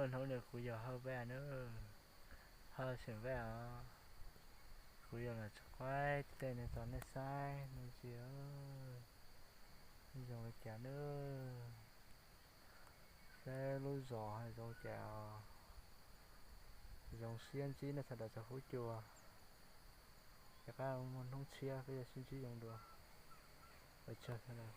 Hnub no kuv yog Hawj Vaj na, Hawj xeem Vaj os. Kuv yog los tso qaib tej no rau nej saib no ntxiv, zoo li cas na. Saib lub zos zoo cas, zoo siab ntsib nej sawv daws txog huab cua. Rov qab muaj hnub tshiab peb yuav sib ntsib zoo dua. Ua tsaug sawv daws.